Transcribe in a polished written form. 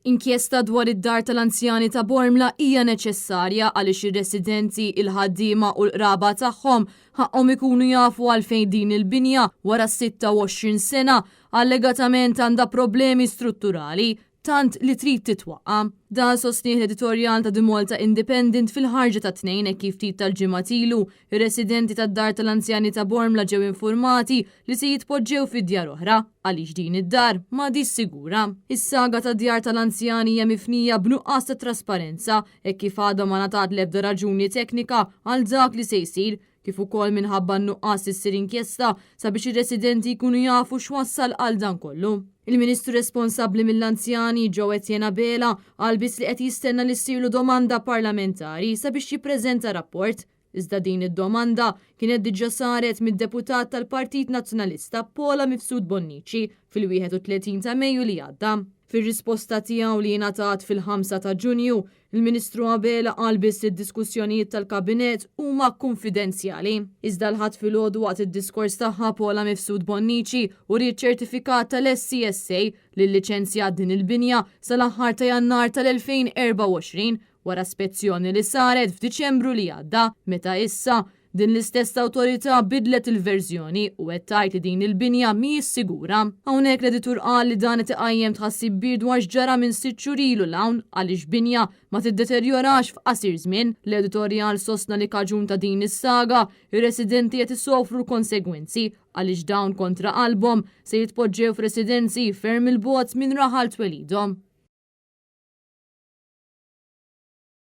Inkjesta dwar id-dar tal-anzjani ta' Bormla hija neċessarja għaliex ir-residenti, il-ħaddiema u l-qraba tagħhom ħaqqhom ikunu jafu għalfejn din il-binja wara 26 sena allegatament għandha problemi strutturali tant li trid titwaqqa'. Dan sostnieh l-editorjal ta' The Malta Independent fil-ħarġa tat-Tnejn hekk kif ftit tal-ġimgħat ilu, ir-residenti tad-Dar tal-Anzjani ta' Bormla ġew infurmati li se jitpoġġew fi djar oħra għaliex din id-dar m'għadhiex sigura. Is-saga tad-djar tal-anzjani hija mifnija b'nuqqas ta' trasparenza hekk kif għadha ma ngħatat l-ebda raġuni teknika għal dak li se jsir kif ukoll minħabba n-nuqqas li ssir inkjesta sabiex ir-residenti jkunu jafu x'wassal għal dan kollu. Il-Ministru responsabbli mill-anzjani, Joe Etienne Abela, qal biss li qed jistenna li ssirlu domanda parlamentari sabiex jippreżenta rapport. Iżda din id-domanda kienet diġà saret mid-deputat tal-Partit Nazzjonalista Paula Mifsud Bonnici fil-31 ta' Mejju li għadda. Fir-risposta tiegħu li ingħatat fil-5 ta' Ġunju, Il-Ministru Abela qal biss li d-diskussjonijiet tal-Kabinett huma kunfidenzjali. Iżda l-Ħadd filgħodu waqt id-diskors tagħha Paula Mifsud Bonnici uriet ċertifikat tal-SCSA li lliċenzjat din il-binja sal-aħħar ta' Jannar tal-2024 wara spezzjoni li saret f'Diċembru li għadda meta issa Din l-istess awtorità bidlet il-verżjoni u qed tgħid li din il-binja mhijiex sigura. Hawnhekk l-editur qal li dan qed iqajjem tħassib kbir dwar x'ġara minn sitt xhur ilu 'l hawn għaliex binja ma tiddeterjorax f'qasir żmien. L-editorjal sostna li kaġun ta' din is-saga, ir-residenti qed isofru l-konsegwenzi għaliex dawn kontra qalbhom se jitpoġġew f'residenzi ferm 'il bogħod minn raħal twelidhom.